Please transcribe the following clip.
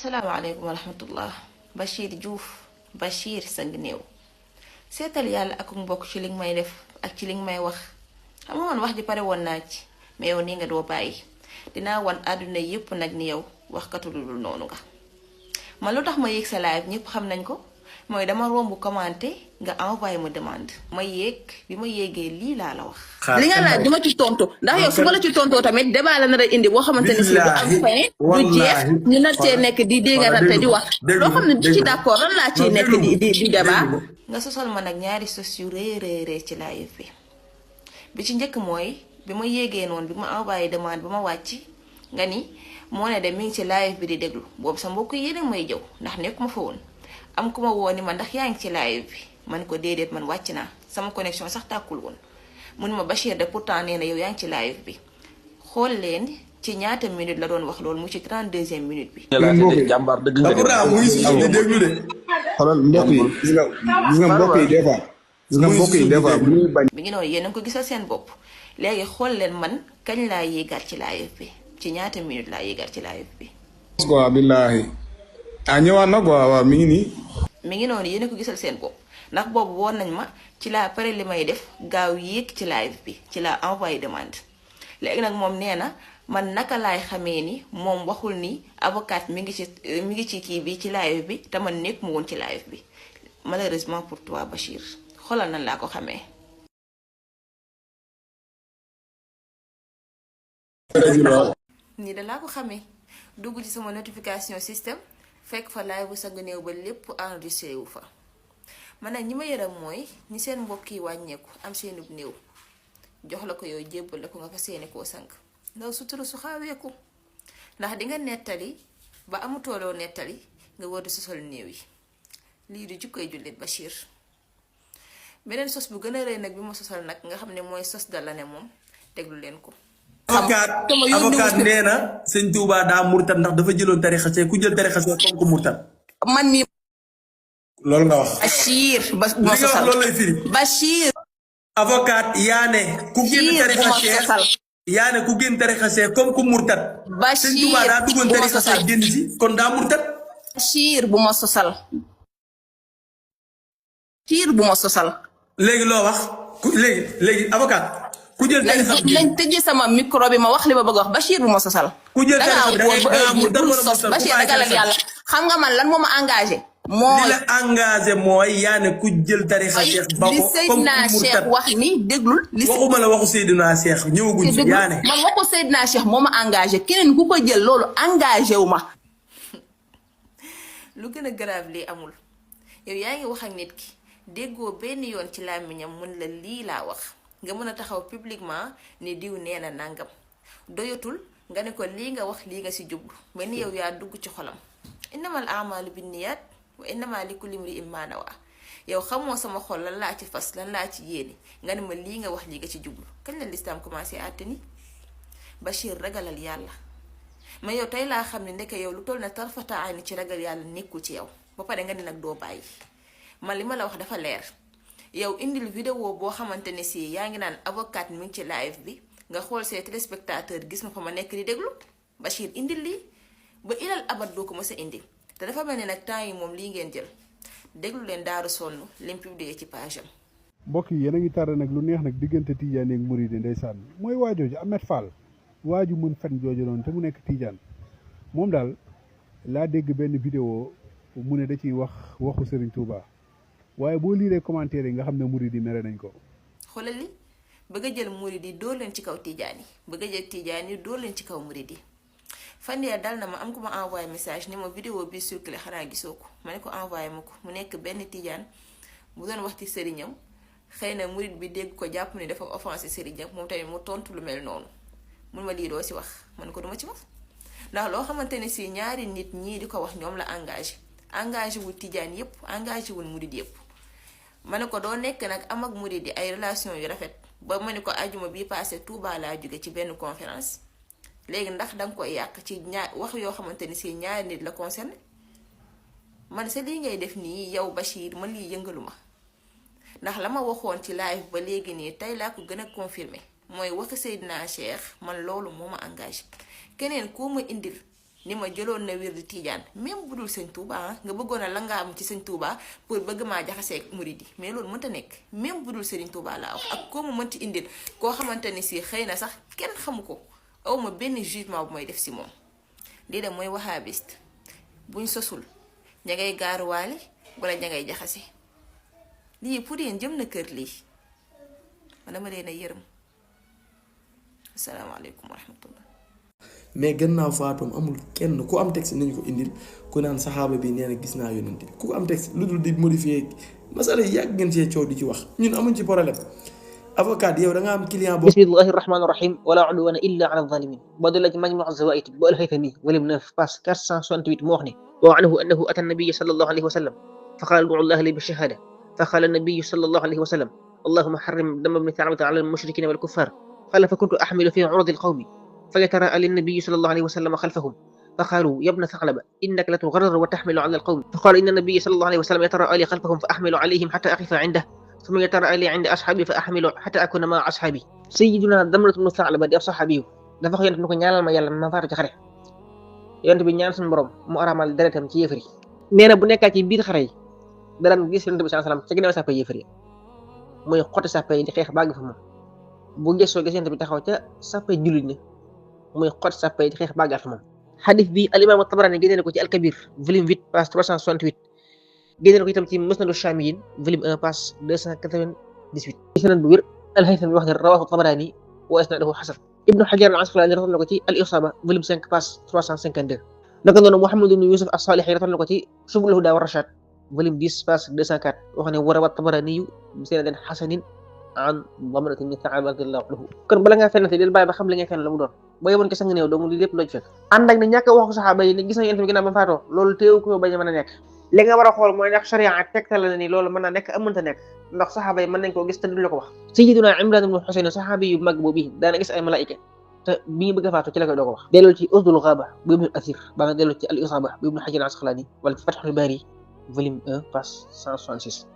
asalaamaaleykum wa rahmatullah. Bachir Diouf Bachir sang néew seetal yàlla ak mbokk ci li nga may def ak ci li nga may wax xam nga man wax ji pare woon naa ci mais yow nii nga doo bàyyi dinaa wan àdduna yépp nag ni yow waxkatu lu dul noonu nga. man lu tax ma yéeg sa live ñépp xam nañ ko mooy dama romb commenté nga envoyé ma demande ma yéeg bi ma yéegee lii laa la wax. li nga laaj duma ci tontu ndax yow su ma la ci tontoo tamit débat la nar a indi boo xamante ne si du am fin du jeex ñu nar cee nekk di déggarante di wax loo xam ne du ci d'accord lan laa ciy nekk di débat. nga sosal ma nag ñaari sos yu rëy ci live bi ci njëkk mooy bi ma yéegee noonu bi ma envoyé demande ba ma wàcc nga ni moo ne de mi ngi ci live bi di déglu boobu sa mbokk yi nag may jëw ndax nekkuma fa woon am ku ma woo ni ma ndax yaa ngi ci live bi man ko déedéet man wàcc naa sama connexion sax tàkkul woon mun ma Bachir de pourtant nee na yow yaa ngi ci live bi xool leen ci ñaata minute la doon wax loolu mu ci 32e minute bi. jàmbaar dëgg nga de déglu de. xoolal mbokk yi gis nga mbokk yi des fois. gis nga mbokk yi des fois bu ñuy bañ. mi ngi noonu yéen a ngi ko gisal seen bopp léegi xool leen man kañ laa yéegaat ci live bi ci ñaata minute laa yéegaat ci live bi. quoi billahi ñëwaat na quoi waaw mi ngi nii. mi ngi noonu yéen a ko gisal seen bopp ndax boobu woon nañ ma ci laa pare li may def gaaw yéeg ci live bi ci laa envoyé demande léegi nag moom nee na man naka laay xamee ni moom waxul ni avocat mi ngi ci kii bi ci live bi te man nekk mu woon ci live bi malheureusement pour toi Bachir xoolal nan laa ko xamee. nii da laa ko xamee dugg ci sama notification système fekk fa live bu sang néew ba lépp enregistré wu fa man nag ñi ma yëram mooy ñi seen mbokk yi wàññeeku am seenub néew jox la ko yow jébbal la ko nga fa seeni koo sang ndaw sutura su xaaweeku ndax di nga nettali ba amutooloo nettali nga war di sosal néew yi lii di jukkoy jullit Bachir. beneen sos bu gën a rëy nag bi ma sosal nag nga xam ne mooy sos dala ne moom déglu leen ko. avocat nee na sëñ Touba daa murtat ndax dafa jëloon tarixa see ku jël tarixa see comme ko murtat. man mii. loolu nga wax. Bachir ba ma sosal loolu lay firi. Bachir. avocat yaa ne ku génn tarixa see yaa ne ku génn tarixa see comme ku murtat. Bachir sëñ Touba daa duggoon tarixa see génn si kon daa murtat. Bachir bu ma sosal. Bachir bu ma sosal. léegi loo wax léegi avocat. ku jël tarixa bi lañ tëjee sama micro bi ma wax li ma bëgg wax Bachir bu ma sosal. ku jël tarixa bi da nga sos Bachir ragal ak yàlla xam nga man lan moo ma engagé. mooy li la engagé mooy yaa ne ku jël tarixa Cheikh ba ko li Seydina Cheikh wax ni déglul. li waxuma la waxu Seydina Cheikh ñëwaguñ ci yaa ne. man waxu Seydina Cheikh moo ma engagé keneen ku ko jël loolu engagé wu ma. lu gën a grave lii amul yow yaa ngi wax ak nit ki déggoo benn yoon ci làmmiñam mun la lii laa wax. nga mën a taxaw publiquement ni diw nee na nangam doyatul nga ne ko lii nga wax lii nga ci jublu mel ni yow yaa dugg ci xolam innamal a'malu binniyat wa innama likulli imri'in ma nawa yow xamoo sama xol lan laa ci fas lan laa ci yéene nga ne ma lii nga wax lii nga ci jublu kañ la lislaam commencé àtte ni Bachir ragalal yàlla mais yow tey laa xam ne ndeke yow lu toll na tarfata ayni ci ragal yàlla nekkul ci yow ba pare nga ni nag doo bàyyi man li ma la wax dafa leer. yow indil vidéo boo xamante ne si yaa ngi naan avocat mi ngi ci live bi nga xool see téléspectateur gis ma fa ma nekk di déglu Bachir indil lii ba ilal abat doo ko mës a indi te dafa mel ne nag temps yi moom lii ngeen jël déglu leen daaru sonn lim publié ci page am. mbokk yi yéen a ngi tàrre nag lu neex nag diggante Tidiane ak Mouride ndeysaan mooy waajooju Ahmed Fall waaju mën fen jooju noonu te mu nekk Tidiane moom daal laa dégg benn vidéo mu ne da ciy wax waxu Serigne Touba. waaye boo liiree commentaire yi nga xam ne murid yi mere nañ ko. xoolal li bëgg a jël murid yi dóor leen ci kaw tijaan yi bëgg a jël tijaan yi dóor leen ci kaw murid yi fan yee dal na ma am ko ma envoyé message ni ma vidéo bi circulé xanaa gisoo ko ma ne ko envoyé ma ko mu nekk benn tijaan bu doon wax ci sëriñam xëy na murid bi dégg ko jàpp ni dafa offensé sëriñam moom tamit mu tontu lu mel noonu mun ma lii doo ci wax man ko duma ci wax ndax loo xamante ne si ñaari nit ñii di ko wax ñoom la engagé wul tijaan yépp engagé wul murid yépp. ma ne ko doo nekk nag am ak murid yi ay relation yu rafet ba ma ne ko ajuma bii passé Touba laa jóge ci benn conférence léegi ndax danga koy yàq ci wax yoo xamante ni si ñaari nit la concerné man sa lii ngay def nii yow Bachir man lii yëngalu ma ndax la ma waxoon ci live ba léegi nii tey laa ko gën a confirmé mooy waxi Seydina Cheikh man loolu moo ma engagé keneen koo ma indil ni ma jëloon na wér di Tijaan même bu dul sëñ Touba nga bëggoon a la nga am ci sëñ Touba pour bëgg maa jaxasee ak murid yi mais loolu mënta nekk même bu dul sëriñ Touba laa wax ak koo mu mënti indil koo xamante ni si xëy na sax kenn xamu ko awma benn jugement bu may def si moom. lii de mooy wahabiste buñ sosul ña ngay gaaruwaale wala ña ngay jaxase lii pour yéen jëm na kër lii man dama leen a yërëm. asalaamaaleykum wa rahmatullah. mais gannaaw faatoom amul kenn ku am texte nañu ko indil ku naan saxaaba bi nee na gis naa yonent bi ku am texte lu dul di modifier masala yi yàgg ngeen see coow di ci wax ñun amuñ ci problème avocat yow da nga am client boobu. bismillahi rahmani rahim wala udwana illa ala zalimin boo delloo ci majmu zawaid bu al-Haythami volume 9 page 468 moo wax ne wa anhu annahu ata an-nabiy sallallahu alayhi wa sallam fa qala ud'u allaha li bi shahada fa qala an-nabiy sallallahu alayhi wa sallam allahumma harrim dama ibni Tha'labata ala al-mushrikina wal kuffar قال فكنت أحمل في عرض القوم فيتراءى للنبي صلى الله عليه وسلم خلفهم فقالوا يا ابن ثعلبة إنك لتغرر وتحمل على القوم فقال إن النبي صلى الله عليه وسلم يتراءى لي خلفهم فأحمل عليهم حتى أقف عنده ثم يتراءى لي عند أصحابي فأحمل حتى أكون مع أصحابي سيدنا دمرة بن ثعلبة دي صحابي dafa ko yonent ko ñaanal ma yàlla ma faatu ci xare yonent bi ñaan suñu borom mu araamal deretam ci yéefar yi nee na bu nekkaa ci biir xare yi daan gis yonent bi sallallahu alayhi wasallam ci ginnaaw sàppe yéefar yi muy xotti sàppe yi di xeex bàgg fa moom bu gëstoo gis yonent bi taxaw ca sàppe jullit ñi muy xot sàppe di xeex bàggaat moom xadis bi al imam at-Tabarani génne ko ci al-Kabir volume 8 page 368 génne ko itam ci Musnadu Shamiyin volume 1 page 298 ci sanad bu wér al-Haythami wax ne rawahu at-Tabarani wa isnaduhu hasan Ibnu Hajar al-Asqalani rafetlu ko ci al-Isaba volume 5 page 352 naka noonu Muhammad ibn Yusuf as-Salihi rafetlu ko ci Subul Huda wa Rashad volume 10 page 204 wax ne wa rawa at-Tabarani bi sanadin hasanin an Damrata ibn Tha'laba radiyallahu anhu kon bala ngaa fennati del bàyyi ba xam li ngay fenn la mu doon ba yemoon ko sang néew doomu li lépp loo ci fekk ànd ak ne ñàkk a wax ko saxaaba yi ne gis na yonent bi ginnaaw ba faatoo loolu teewu ko bañ a mën a nekk li nga war a xool mooy ndax sharia tegtal la ni loolu mën naa nekk am mënta nekk ndax saxaaba yi mën nañ koo gis te duñ la ko wax sayyiduna Imran ibn Husayn saxaabi yu mag boobu daana gis ay malaayika te bi ñu bëgg a faatu ci la koy doo ko wax delloo ci Usdul Ghaba bu Ibn Athir ba nga delloo ci al-Isaba bu Ibn Hajar al-Asqalani wala ci Fathul Bari volume 1 page 166